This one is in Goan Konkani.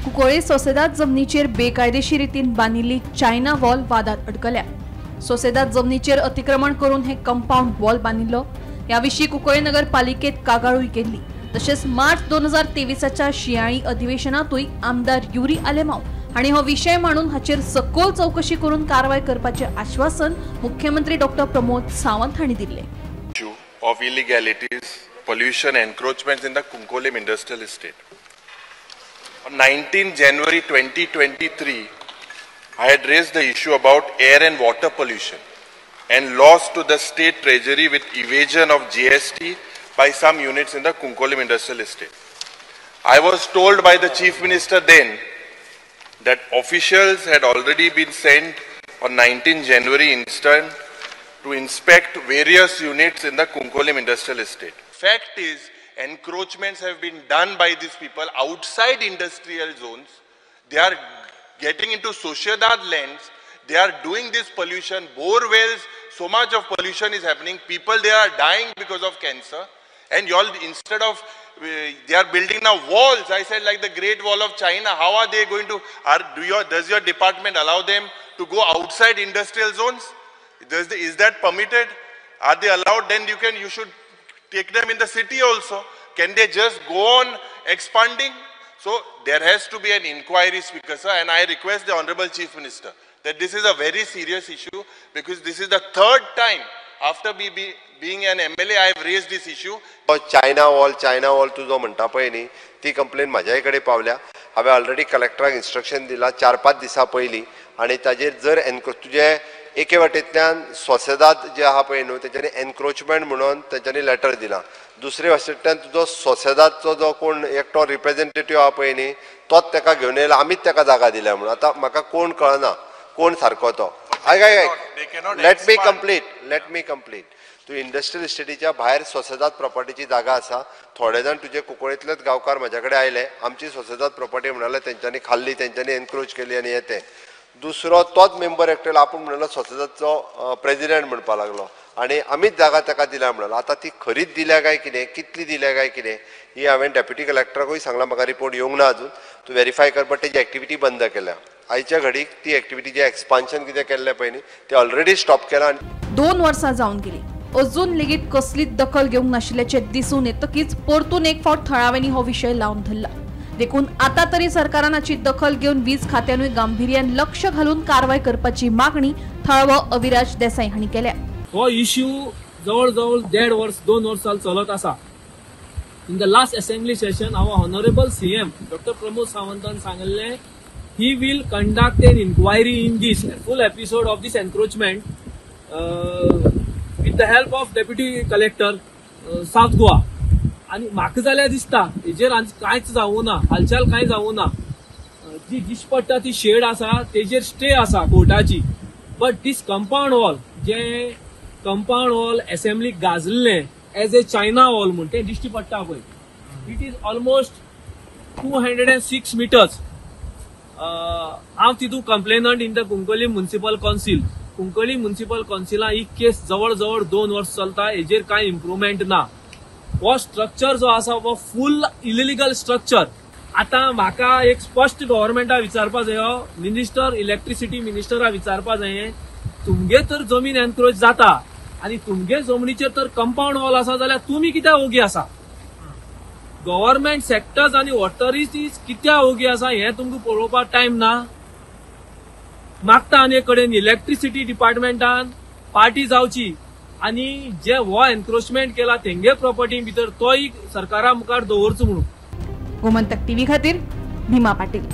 कुंकळ्ळे सोसेदाद जमनीचेर बेकायदेशीर रितीन बांदिल्ली चायना वॉल वादात अडकल्या. सोसेदाद जमनीचेर अतिक्रमण करून हे कंपाऊंड वॉल बांदिल्लो. ह्या विशीं कुंकळ्ळे नगरपालिकेत कागाळूय केल्ली. तशेंच मार्च 2023च्या शिंयाळी अधिवेशनातूय आमदार युरी आलेमाव हांणी हो विशय मांडून हाचेर सखोल चवकशी करून कारवाय करपाचें आश्वासन मुख्यमंत्री डॉक्टर प्रमोद सावंत हांणी दिल्लें. Of illegalities, pollution, encroachments in the Cuncolim Industrial Estate. On 19 January 2023, I had raised the issue about air and water pollution and loss to the state treasury with evasion of GST by some units in the Cuncolim Industrial Estate. I was told by the Chief Minister then that officials had already been sent on 19 January instant to inspect various units in the Cuncolim Industrial Estate. Fact is, encroachments have been done by these people outside industrial zones. They are getting into Sociedad lands. They are doing this pollution, bore wells, so much of pollution is happening. People, they are dying because of cancer. And you all, instead of, they are building now walls. I said, like the Great Wall of China, how are they going to, does your department allow them to go outside industrial zones? Is that permitted? Are they allowed? Then you should take them in the city also. Can they just go on expanding? So there has to be an inquiry, Speaker sir, and I request the Honorable Chief Minister that this is a very serious issue, because this is the third time after me being an MLA I have raised this issue. China wall तुजो म्हणटा पळय न्ही, ती कंप्लेन म्हाज्या कडेन पावल्या. हांवें ऑलरेडी कलेक्टराक इन्स्ट्रक्शन दिला 4-5 दिसां पयलीं, आनी ताजेर जर तुजे एके वाटेंतल्यान सोसेदाद जे आहा पळय न्हू तेंच्यांनी एनक्रोचमेंट म्हणून तेंच्यांनी लेटर दिलां, दुसरे वाटेंतल्यान तुजो सोसेदादचो जो कोण एकटो रिप्रेझेंटेटीव आहा पळय न्ही तोच तेका घेवन येयला, आमीच तेका जागा दिल्या म्हणून. आतां म्हाका कोण कळना कोण सारको तो. आयक आयक, let me complete, let me complete. तूं इंडस्ट्रियल इस्टेटीच्या भायर सोसेदाद प्रॉपर्टीची जागा आसा. थोडे जाण तुजे कुंकळ्ळेंतलेच गांवकार म्हाज्या कडेन आयले, आमची सोसेदाद प्रॉपर्टी म्हणाले तेंच्यांनी खाल्ली, तेंच्यांनी एनक्रोच केली आनी हें तें. दुसरो तोच मेंबर एकटेलो आपूण म्हणलो सोसेदादचो प्रेजिडेंट म्हणपाक लागलो आनी आमीच जागा ताका दिल्या म्हणलो. आतां ती खरीच दिल्या काय कितें, कितली दिल्या काय कितें, ही हांवें डेप्युटी कलेक्टराकूय सांगलां, म्हाका रिपोर्ट येवंक ना अजून, तूं वेरीफाय कर, बट तेजी एक्टिविटी बंद केल्या. आयच्या घडीक ती एक्टिविटी जे एक्सपान्शन कितें केल्लें पळय न्ही तें ऑलरेडी स्टॉप केलां. 2 वर्सां जावन गेली, अजून लेगीत कसलीच दखल घेवंक नाशिल्ल्याचें दिसून येतकीच परतून एक फावट थळाव्यांनी हो विशय लावन धरला. देखून आतां तरी सरकारान हाची दखल घेवन वीज खात्यानूय गांभीर्यान लक्ष घालून कारवाय करपाची मागणी थळावो अविराज देसाई हांणी केल्या. हो इश्यू जवळ जवळ 1.5 वर्स 2 वर्सां चलत आसा. In the last assembly session our honourable CM doctor Pramod सावंतान सांगिल्लें he will conduct an inquiry in this full episode of this encroachment with the help of deputy collector South Goa. आनी म्हाका जाल्यार दिसता हेजेर कांयच जावूं ना, हालचाल कांय जावूं ना. जी दिश्टी पडटा ती शेड आसा तेजेर स्टे आसा कोर्टाची, but these compound wall, J compound wall असेंब्लीक गाजल्लें as a China wall म्हूण तें दिश्टी पडटा पळय, it is almost 206 meters. हांव तितून complainant in the Cuncolim municipal council. Cuncolim municipal कावन्सिलान ही केस जवळ जवळ 2 वर्स चलता, हेजेर कांय इम्प्रुवमेंट ना. हो स्ट्रक्चर जो आसा हो फूल इलिगल स्ट्रक्चर. आतां म्हाका एक स्पश्ट गव्हर्मेंटा विचारपा जायो, मिनिस्टर इलेक्ट्रिसिटी मिनिस्टरा विचारपा जाय, तुमगे तर जमीन एनक्रोच जाता आनी तुमगे जमनीचेर तर कंपाऊंड वॉल आसा जाल्यार तुमी कित्याक ओगी आसा? गव्हर्मेंट सेक्टर्स आनी ऑथॉरिटीज कित्याक ओगी आसा हें तुमकां पळोवपाक टायम ना. मागता आनी एक कडेन इलेक्ट्रिसिटी डिपार्टमेंटान पार्टी जावची आनी जे हो एनक्रोचमेंट केला तेंगे प्रॉपर्टी भितर तोय सरकारा मुखार दवरचो म्हणून. गोमंतक टीव्ही खातीर भीमा पाटील.